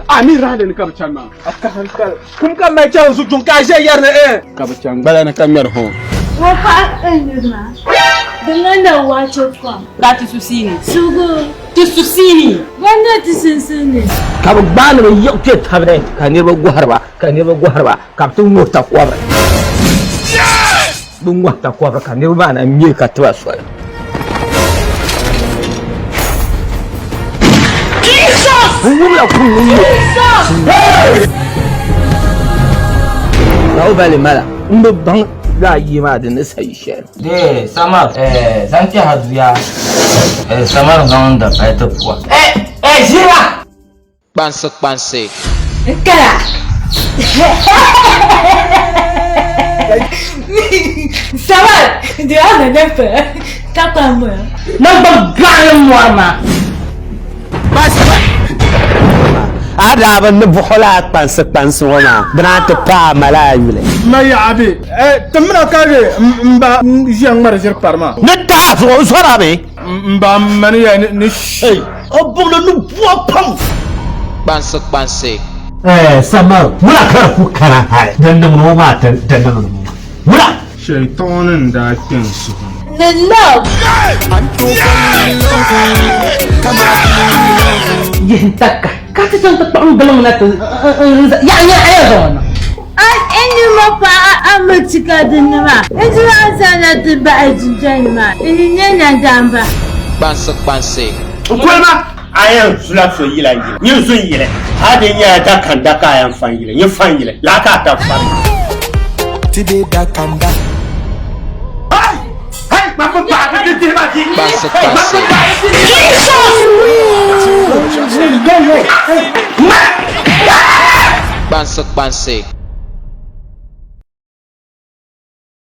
A mi rahili ni ka bi chani maa. A kahi Kum ka mali chaŋ zu duŋ ka a ʒe yɛri ni eh. Ka bi chaŋ gbala ni ka ŋmɛri hɔn. Ŋɔ paɣa n niri maa, di ŋmanila waache kom. Ka ti su siini. Suhigu. Ti su siini. Bɔndi ti sunsuuni. Ka bɛ gbaai ni bɛ yiɣi kpe tab ni, ka niriba gɔhiri ba, ka niriba gɔhiri ba, ka bɛ ti ŋuhi takɔbiri. Bɛ ŋuhi takɔbiri ka niriba maa na ŋme ka ti ba soli. N wumla kum ni ŋme. Baobali mala m bi baŋ lala yii maa di ni sayi shɛli. De samar eh zaŋ kpɛ ha duya eh samar zaŋ da pali ti puwa eh eh ʒira. Kpansi kpansi. N kala. Samar di a na ne fe ka kpa mɔ. Naŋgban gaɣili mɔri maa. A daa bi ni buɣi la kpansi kpansi ŋɔ maa, bɛ naan ti paai mali a yuli. Ma yaɣa be ti mina ka di m ba ʒiya ŋmari ʒiri pari maa. Ni tahi zuɣu n zɔra mi. M ba mani ya ni shee. O buɣili ni bua pam. Kpansi kpansi. Eh, Samuel, wula ka di ku kana hali din niŋdi ŋɔ maa ti niŋdi ŋɔ maa? Wula? Shɛitɔni n-daa kpe n suhu ni. Ni love. Yihi n-takka ka ti chaŋ ti kpuɣi n giliŋ na ti yaɣi nyɛ a yɛn zaŋ o niŋ. A ni mo paɣa a mi chika dinni maa, n ti zaŋ sani ti bahi dundoli maa, n ni nyɛ nandaamba. Kpansi kpansi. N koli ma, a yɛn zula so yila yili, nyin zu n-yili, a di nyɛla dakanda ka a yɛn fa n-yili, nyin fa n-yili, laa ka a tab fari. Ti be dakanda. Kpansi kpansi. Kpansi kpansi.